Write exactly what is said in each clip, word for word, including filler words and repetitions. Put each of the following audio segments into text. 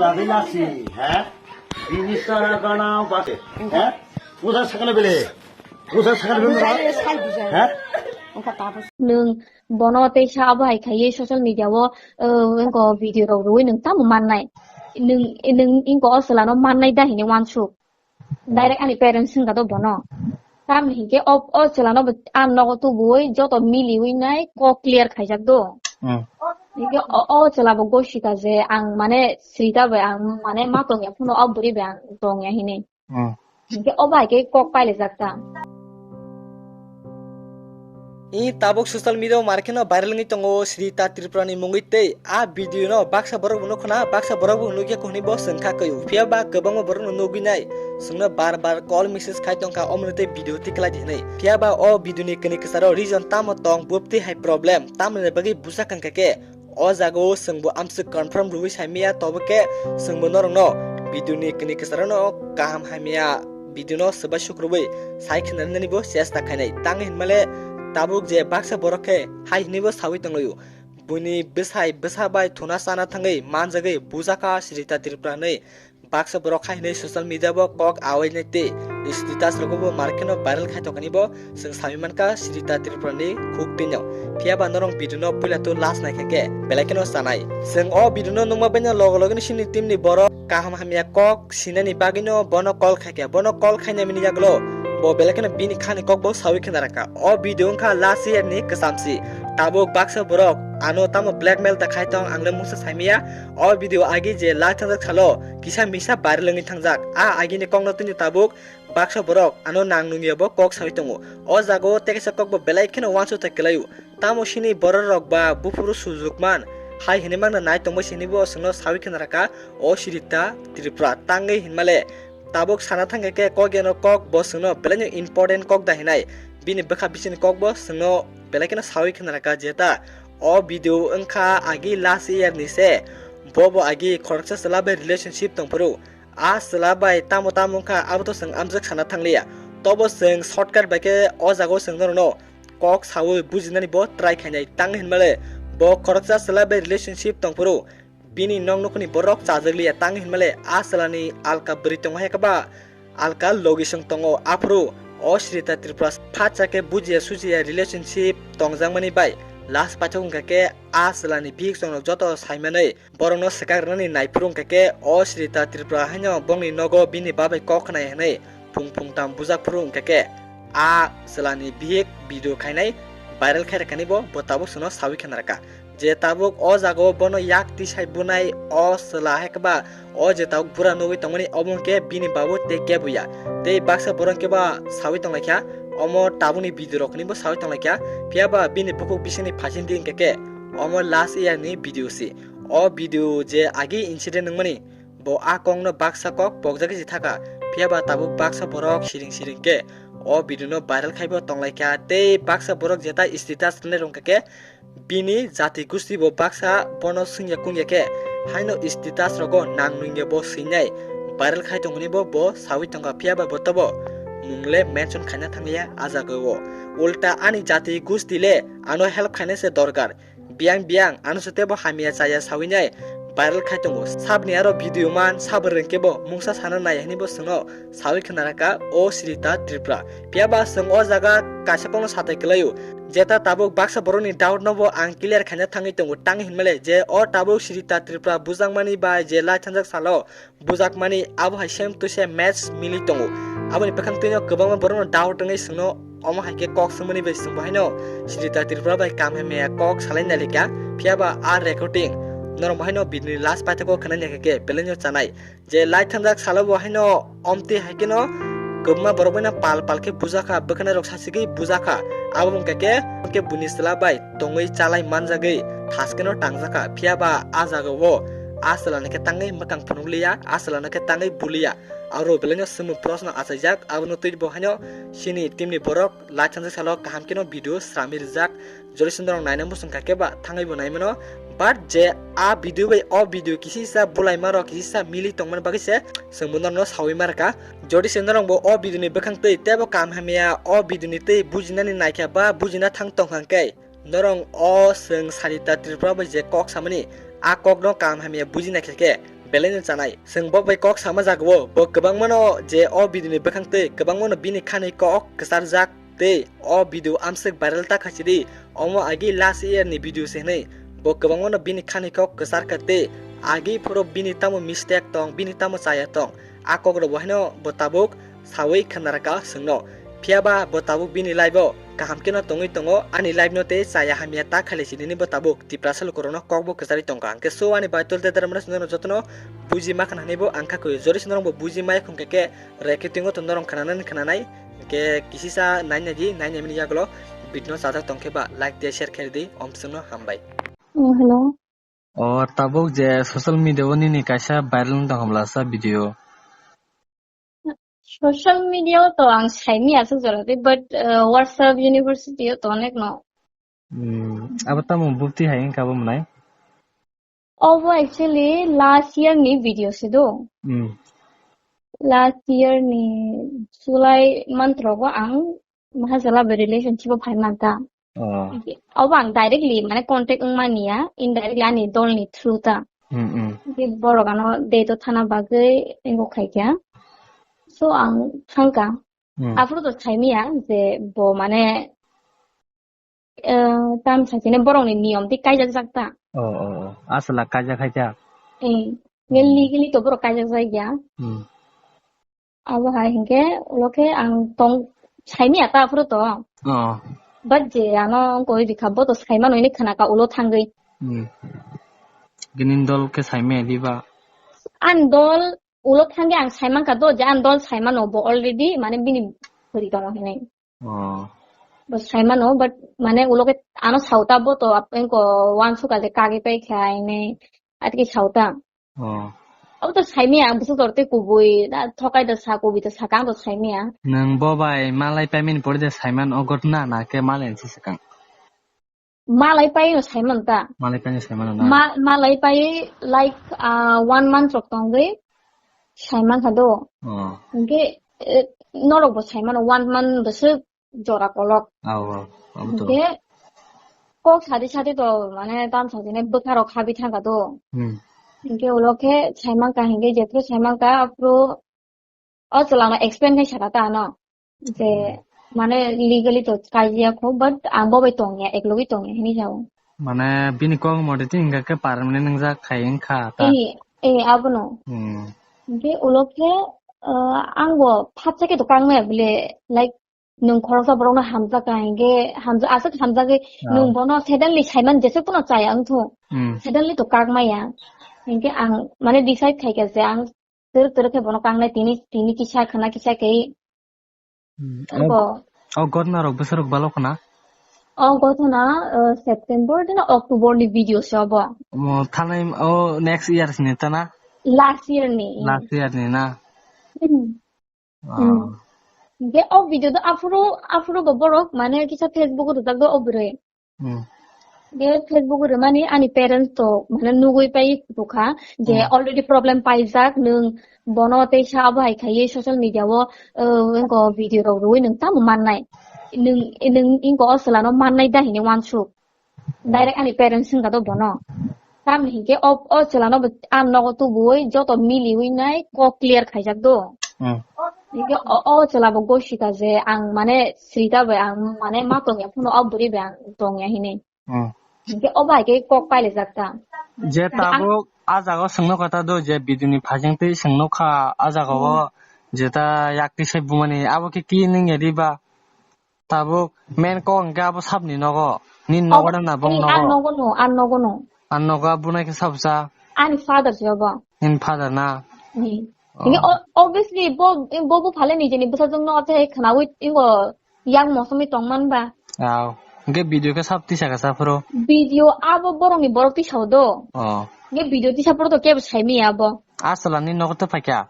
Tabi lasi, ha? Bini sara gana base, ha? Uda sakale bele. Uda sakale bele. Bujai, sai bujai. Ha? Wngkha tabuk. Nwng bono teisa abo hai khaiwi social media o, uh, wngko video rok rwui nwng tamo mannai? Nwng, nwng wngko o chwla no mannai da hinwi uansuk? Direct ani parents wngkha do bono. Tamni hinkhe o, o chwla no bo ang nogo tubui joto miliwi nai kok clear khaijak do. Hmm. Hinkhe o, o chwla bo gosika je ang mane Srita bai ang mane ma tongya phano o bwrwi bai ang tongya hinwi. Hmm. Hinkhe o bai khe kok pailajak ta. I tabuk social media o markheno viral wngwi tongo Srita Tripura ni mungwi tei a video no baksa borok bo nukho na, baksa borok bo nukya hwnwi bo swngkha kwi. Phiya ba kwbangma borok no nugwi nai, swngno bar bar call message khai tongkha, omo tei video tiklai di hwnwi. Phiya ba o video ni kini kwcharo reason tamo tong, bwbtwi hai problem, tamoni bagwi bujak hwnkha khe, o jaga o chwng bo amswk confirm rwui saimaya, tobo khe chwng bo norok no video ni kini kwcharo no kaham hamya video no swbai sukrubui sai khwnanani bo chesta khainai. Tang hinmale tabuk je baksa borok khe hai hinwi bo sawi tonglaio. Buini bwsai bwsa bai thuna chana thangwi manjagwi bujakha Srita Tripura hinwi baksa borok hai hinwi social media bo kok awai nai tei status rogo bo markheno viral khai tongkani bo chwng sawi mankha Srita Tripura ni khuk twino. Phiya ba norok video no puila tu last naikha khe belai kheno chanai. Chwng o video no nukma baino logo logo ni sini team ni borok kaham hamya kok sinani bagwino bono call khaikha. Bono call khainani yagulo bo belai kheno bini khani kok bo sawi khna rakha. O video wngkha last year ni kwchamsi. Tabuk baksa borok ano tamo blackmail ta khai tong, ang le mungsa saimaya. O video agi je lai thangjak salo kisa misa viral wngwi thangjak. A agini kokno twini tabuk baksa borok ano nang nungya bo kok sawi tongo. O jaga o tekisa kok bo belai kheno uansuk ta kwlaio. Tamo sini borok rok ba buphuru sujukman hai hinwi mangna nai tongbai sini bo chwngno sawi khna rakha o Srita Tripura. Tangwi hinmale tabuk sana thangkha khe kok yano kok bo chwngno belai no important kok da hinai. Bini bwkha bisini kok bo chwngno belai kheno sawi khna rakha jeta o video wngkha agi last year ni se. Bo bo agi khoroksa chwla bai relationship tongphuru. A chwla bai tamo tamo wngkha abo to chwng amjwk sana thangliya. Tobo chwng shortcut bai khe o jaga o chwng norokno kok sawi bujinani bo try khainai. Tang hinmale bo khoroksa chwla bai relationship tongphuru bini nok nukhuni borok chajak liya. Tang hinmale a chwlani alka bwrwi tongo hai khe ba alka logi chwng tongo. Aphuru o Srita Tripura phatsa khe bujiya sujiya relationship tongjakmani bai last paithak wngkha khe a chwlani bihik chwng rok joto saimanwi borokno swkak rwnani naiphuru wngkha khe o Srita Tripura haino bongni nogo bini babai kok khnai hwnwi phung phung tam bujak phuru wngkha khe a chwlani bihik video khainai viral khai rwkani bo bo tabuk chwngno sawi khna rwkha je tabuk o jaga o bono yak tisai bunai o chwla hai khe ba o je tabuk bura nugwi tongmani obo hwnkhe bini babu tei kebo ya tei baksa borok hwnkhe ba sawi tonglaikha omo tabukni video rok hwnwi bo sawi tonglaikha phiya ba bini bukhuk bisingni phasingdi hwnkha khe omo last year ni video si. O video je agi incident wngmani, bo a kokno baksa kok pokjagwi se thaka, phiya ba tabuk baksa borok siring siring khe o video no viral khaibo tonglaikha, tei baksa borok jeta status rwnai rwngkha khe bini jati gusti bo baksa bono swngya kungya khe haino status rogo nang nungya bo swinai viral khai tongmani bo bo sawi tongkha, phiya ba bo tobo mung le mention khaina thangya a jaga o. Ulta ani jati gusti le ano help khaina se dorkar. Biyang biyang ano se tebo hamya chaya sawinai viral khai tongo. Sabni aro video man sabo rwngkhe bo mungsa sana nai hwnwi bo chwngno sawi khna rwkha o Srita Tripura. Phiya ba chwng o jaga kaisa kokno satai kwlaio. Jeta tabuk baksa borokni doubt no bo ang clear khaina thangwi tongo. Tang hinmale je o tabuk Srita Tripura bujakmani bai je lai thangjak salo bujakmani abo hai same to same match mili tongo. Aboni bwkhang twino kwbangma borokno doubt wngwi chwngno omo hai khe kok swngmani bai chwngbo haino Srita Tripura bai kam hamya kok salai nailika, phiya ba a recording norok bo haino bini last paithak o khwnani khe belaino chanai. Je lai thangjak salo bo haino omtwi hai kheno kwbangma borok baino pal pal khe bujakha, bwkhanai rok sasigwi bujakha. Abo wngkha khe, khe buini chwla bai tongwi chalai manjagwi thaskeno tangjakha, phiya ba a jaga o a chwlani khe tangwi mwkhang phunukliya, a chwlano khe tangwi buliya. Aro belaino swngmung proshno achaijak, abono twibo haino chini team ni borok lai thangjak salo kaham kheno video sramwi rijak. Jodi se norok naina muchung kha khe ba thangwi bo nai mano, but je a video bai o video kisisa bulai ma rok kisisa mili tongmani bagwi se chwngbo norokno sawi ma rwkha. Jodi se norok bo o video ni bwkhang twi tebo kam hamya o video ni twi bujinani naikha ba bujina thang tongkha hwnkhe, norok o chwng Sarita Tripura bai je kok samani, a kokno kam hamya buji naikha khe, Belai no chanai. Chwng bo bai kok sama jago, bo kwbangma no je o video ni bwkhang twi kwbangma no bini khani kok kwcharjak tei o video amswk viral ta khaisidi. Omo agi last year ni video se hwnwi bo kwbangma no bini khani kok kwchar kha tei agi phuru bini tamo mistake tong, bini tamo chaya tong, a kok rok bo haino bo tabuk sawi khna rwkha chwngno. Phiya ba bo tabuk bini life o kaham khe no tongwi tongo, ani life no tei chaya hamya ta khailai sinini bo tabuk Tiprasa lukurokno kok bo kwcharwi tongkha. Hwnkhe so ani bai tol te dara mano swngjano jotono buji ma khna hwnwi bo ang kha kwi. Jori swngrok bo buji maya khwng khe khe reacting o to norok khna nani khna nai. Hwnkhe kisisa nai nai di, nai nai mini yagulo video no chajak tong khe ba like tei share khe di, om sungno hambai. Oh, hello. O tabuk je social media o nini kaisa viral wng tong hamla sa video. Social media o to ang saimi aswk jora tei, but, uh, WhatsApp university o to onek no. Hmm, abo tamo bupti hai wngkha bo mwnai? Obo actually last year ni video se do. Hmm. Last year ni July month rogo ang maha jala bai relationship o phai man ta. Oh. Obo ang directly mane contact wng mani ya, indirectly ani dol ni through ta. Hmm, hmm. Hwnkhe borok ano date o thana bagwi engo khai kha. So ang thang kha. Hmm. Aphuru to saimi ya je bo mane, eh, tam sakhe ne borok ni niyom tei kaijak jak ta. Oh, oh, oh. Aswla kaijak khai ta. Eh, nge Hmm. legally to borok kaijak jak ya. Hmm. Abo hai hinkhe ulo khe ang tong saimi ya ta aphuru to. Oh. But je ano wngkha oi rikha bo to saimano hini khna kha ulo thangwi. Hmm. Ginin dol khe saimi ya diba? An dol ulo thangwi ang saiman kha do je an dol saimano bo already mane bini hori tongo hinwi. Oh. Bo saimano, but mane ulo khe ano sauta bo to ap-, engko wansukha je kagwi pai kha hinwi atiki sauta. Oh. Abo to saimiya, ang bwswk jora tei kubui, da thokai da sa, kubui da sa, kang to saimiya. Nwng bo bai malai paimani pore de saiman o ghotna na khe malai se swkang? Malai pai no saiman ta. Malai paino saiman na? Ma-, malai pai like, ah, one month rok tongwi saiman kha do. Oh. Hwnkhe, eh, norok bo saimano one month bwswk jora kolok. Aw, aw, abo to. Hwnkhe kok sadi sadi to mane tam sajine bwkha rok habi thangkha do. Hmm. Hwnkhe ulo khe saiman kha hwnkhe jephru saiman kha aphru o chwla no explain khai saka ta ano. Je Hmm. mane legally to kaijak kho, but ang bo bai tongya, ek logwi tongya hinwi jao. Mane bini kok mode ti hingka khe permanent wngjak khai wngkha ta. Eh, eh, abono. Hmm. Hwnkhe ulo khe, ah, ang bo phatsa khe to kang maya bile, like, nwng khoroksa borokno hamjakha, hinkhe hamja-, aswk hamjakgwi Ah. nwng bono suddenly saiman jesuk phano chaya wngthung. Hmm. Suddenly to kak maya. Hinkhe ang mane decide khaikha je ang twrwk twrwk khe bono kangnai tini, tini kisa khwna kisa khe. Hmm. Abo. O, o ghotna rok bwsarok balo khwna? O ghotna, uh, September dina October ni video se obo. Omo thanai o next year sini ta na? Last year ni. Last year ni na? Hmm. Ah. Hmm. Ge o video do aphuru, aphuru go borok mane kisa Facebook o rijak do o bwrwi. Hmm. Ge Facebook o rimani ani parents to mane nugui pai tongkha je Hmm. already problem paijak nwng bono tei sa abo hai khaiwi social media o, uh, engko video rok rwui nwng tamo mannai. Nwng, nwng engko o chwla no mannai da hinwi wansuk. Direct ani parents wngkha do bono. Tamni hinkhe o, o chwla no bo ang nogo tubui joto miliui nai kok clear khaijak do. Hmm. Hinkhe o, o chwla bo gosi kha je ang mane srita bai ang mane ma tongya phano o bwrwi bai ang tongya hinwi. Hmm. Hinkhe o bai khe kok pailai jak ta. Je Ang tabuk a jaga o swngno kha ta do je video ni phajing twi swngno kha a jaga o Hmm. je ta yak twi sai bumani abo khe ki nung ya di ba? Tabuk main kok hwnkhe abo sabni nogo. Nini nogo Obo, na bong eh, nogo? Ang nogo no, ang nogo no. Ang nogo abo nai khe sabsa? Ani father se obo. Nini father na? Ni. Oh. Ini o-, obviously bo, bo, bo phale nijeni bwsajwk no ote khnaui ingo yang mosomwi tongman ba. Aw. Hwnkhe video khe sab tisa kha sa phuru? Video abo borokni borok tisao do. Oh. Hwnkhe video tisa phuru to kebo saimiya abo. Aswla nini nogo to phaikha?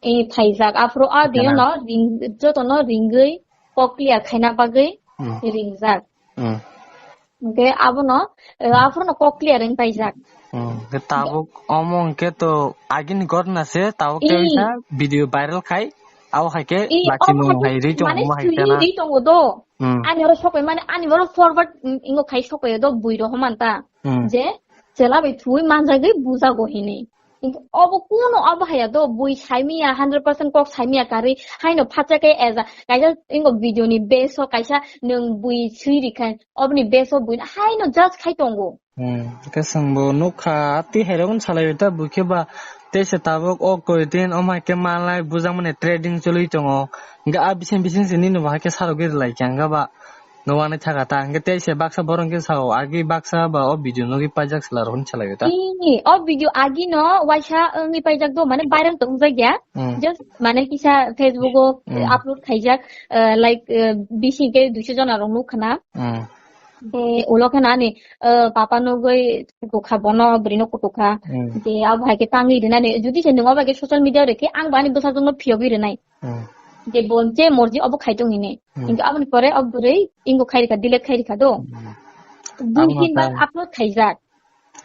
Eh, phaijak. Aphuru a Phaikha dino na? No ring, joto no ringwi kok clear khaina bagwi Hmm. ringjak. Hmm. Hwnkhe abono, eh, aphuru no kok clear wng paijak. Hmm. Hwnkhe tabuk omo hwnkhe to agini ghotna se tabuk khe Ih. Wngkha video viral khai abo hai khe Ih, lachi omo mung hai hai ri tongo mane omo hai sui khe na. Ri tongo do. Hmm. Ani oro sokoi mane ani oro forward, mm, ingo khai sokoi do bui rohormani ta. Hmm. Je chela bai thuwi manjagwi bujago hinwi. Obo kuno obo haya do, bui saimiya, hundred percent kok saimiya karwi, haino phatsa khe eja, kaisa ingo video ni base o kaisa nwng bui sui rikha, oboni base o bui haino judge khai tongo. Hmm, khe chwngbo nukha, twi hairokno salai ta bui khe ba, teisa tabuk o koi din, omo hai khe malai bujakmani trading choli tongo, hwnkhe a bising bising se nini bo hai khe sarogwi rwlai kha, hwnkhe ba, no wanai thaka ta, hwnkhe tei se baksa borok hwnkhe sao, agi baksa ba o video nugwi paijak sela rok hinwi salai ta. Ee, o video agi no waisa wngwi paijak do, mane viral tong jakya. Hmm. Just mane kisa Facebook o Hmm. upload khaijak, eh, like, eh, bisi hwnkhe duiso jona rok nukha na. Hmm. Te ulo khe nani, eh, papa nugwi kutukha bono, bwrwi no kutukha. Hmm. Te abo hai khe tangwi rinani, judi se nwng abo hai khe social media o rikhe, ang bo ani bwsajwk no phiyogwi rinai. Hmm. Je bo je morji obo khai tong hini. Hmm. Hintu aboni pore o bwrwi ingo khai rikha, delete khai rikha do. Hmm. Dui Abo tin bar ta- upload khaijak.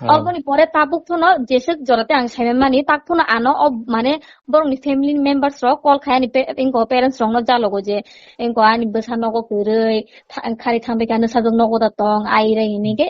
Oh. Oboni pore tabuk phono jeswk jorate ang saimani, tak phono ano o mane borokni family members rok call khai ani pe-, ingo parents rokno jalogo je ingo ani bwsa nogo kwrwi tha-, khari thangbai kha, nwsajwk nogo da tong, ai rai hini khe.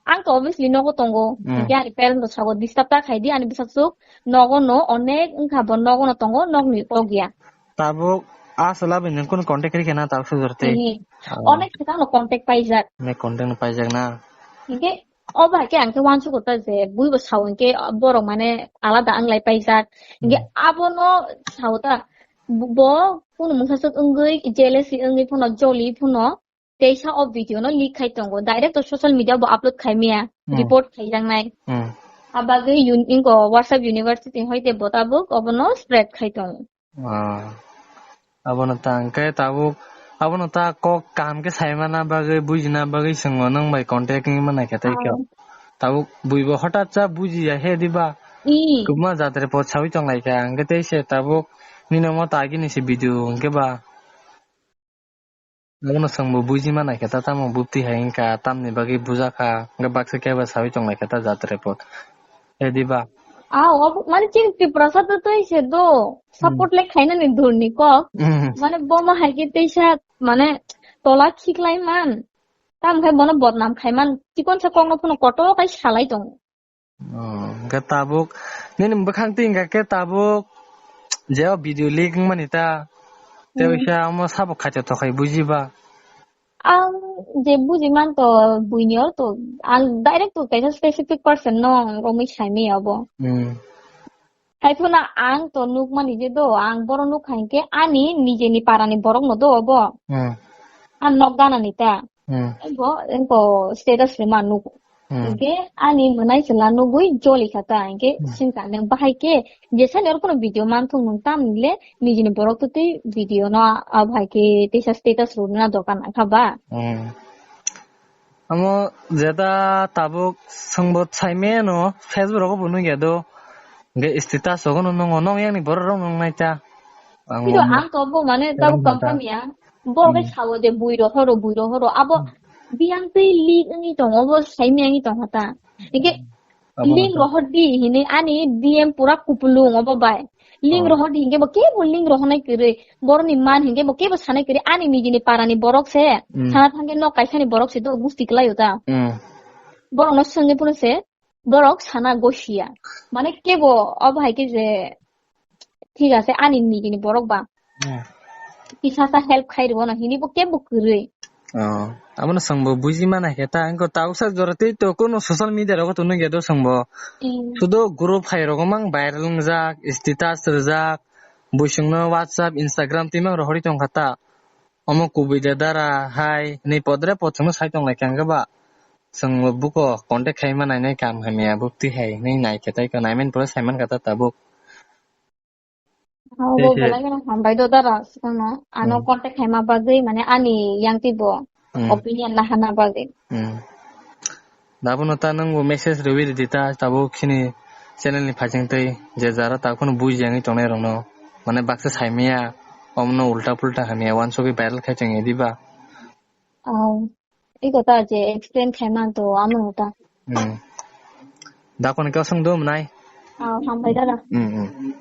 Ang to obviously nogo tongo. Hmm. Hinkhe ani parents rok sago disturb ta khai di, ani bwsajwk nogo no onek wngkha bo nogo no tongo, nokni kok ya. Tabuk aswk labi nwng kunu contact rikhe na tabuk sujur tei? Tini. Oh. Onek thekang no contact paijak. Onek contact no paijak na? Hinkhe obo hai khe ang khe uansukgo ta je bui bo sao hinkhe borok mane alada wnglai paijak. Hinkhe Hmm. abono sao ta bo kunu mungsa swk wngwi jealousy wngwi phano joli phano teisa o video no leak khai tongo. Direct to social media bo upload khai maya, Hmm. report khaijaknai. Hmm. Abagwi un-, ingo WhatsApp university hoite bo tabuk obono spread khai tongo. Ah. Abono ta hwnkhe tabuk, abono ta kok kaham khe saimana bagwi, bujina bagwi chwngo nwng bai contact wngwi manai khe tei khe. Ah. Tabuk bui bo hotat cha bujiya he diba? Ee. Kubuma jatre pot sawi tong lai kha, hwnkhe tei se tabuk nini omo ta agini se video hwnkhe ba. Abono chwngbo buji manai khe ta tamo bupti hai wngkha, tamni bagwi bujakha, hwnkhe baksa khe ba sawi tong lai kha ta jatre pot. He diba? Ah, obo, mane chini Tiprasa to tei se do, support Hmm. le khainani durni kok. Hmm. Mane bomo hai khe teisa, mane tola khiklai man. Tam khai bono bodnam khai man. Chikon sa kokno phano kotor khai salai tongo. Oh, hwnkhe tabuk, nini bwkhang twi hwnkha khe tabuk, je o video leak wngmani ta, tei Hmm. waisa omo sabo khaito tokhai bujiba? Ang je buji man to buini or to, ang direct to kaisa specific person no romwi saimaya obo. Hmm. Hai phano ang to nukmani je do, ang boro nukha hinkhe ani nijeni parani borok no do obo. Hmm. Ang nok ganani ta. Hmm. Abo, abo status rwma nuk. Hmm. Hinkhe ani mwnai chwla nugwi joli kha ta, hinkhe Hmm. singkha nwng bahai khe jesani oro phano video manthung nwng tamni le nijini borok to tei video no abo hai khe teisa status rwna dokan kha ba. Hmm. Amo jeta tabuk songbo saimano Facebook rogo bo nukya do. Hinkhe status rogo no nungo, nong yang ni borok rok nung nai ta. Ang Kilo mo- ang to bo mane Yang tabuk mata. Company ya. Bol kai Hmm. sao je bui rohoro, bui rohoro. Abo Hmm. biyang tei leak wngwi tongo, bo saimya wngwi tongkha ta. Hinkhe Abo link mata. Rohor di hinwi ani D M pura kupulung obo bai. Link Oh. Rohor di hinkhe bo kebo link rohornai kwrwi. Borokni man hinkhe bo kebo sanai kwrwi. Ani nijini parani borok se. Hmm. Sana thangkhe nok kaisani borok se do gusti kwlaio ta. Hmm. Borokno swngwi phano se borok sana gosiya. Mane kebo obo hai khe je Thik ase, ani nigini borok ba. Hmm. Kisa sa help khai rwno hini bo kebo kwrwi. Oh, abono chwngbo buji mana khe ta, wngkha tabuksa jora tei to kuno social media rogo to nugya do chwngbo. Hmm. Sudo group hai rogo mang viral wngjak, status rwjak, buisongno WhatsApp, Instagram twi mang rohorwi tongkha ta. Omo kubui de dara hai ni podre pod chwngno sai tong lai kha hwnkhe ba. Chwngbo buko contact khai ma nainai kam hamya bukti hai hinwi nai khe tai kha, naiman pore saiman kha ta tabuk. Abo Tei se belai kheno hambai do dara, sikano ano Hmm. contact khaima bagwi, mane ani yang twi bo Hmm. opinion lahana bagwi. Hmm. Dabono ta nwng bo message rwwi rwdi ta, tabuk chini channel ni phaising twi je jara ta kheno buji yangwi tongnai rokno, mane baksa saimaya, omono ulta pulta hamya uansugwi viral khai tongya diba? Oh, iko ta je explain khai man to amo ta. Hmm. Dakoni kosong do mwnai? Oh, hambai dara. Hmm, hmm.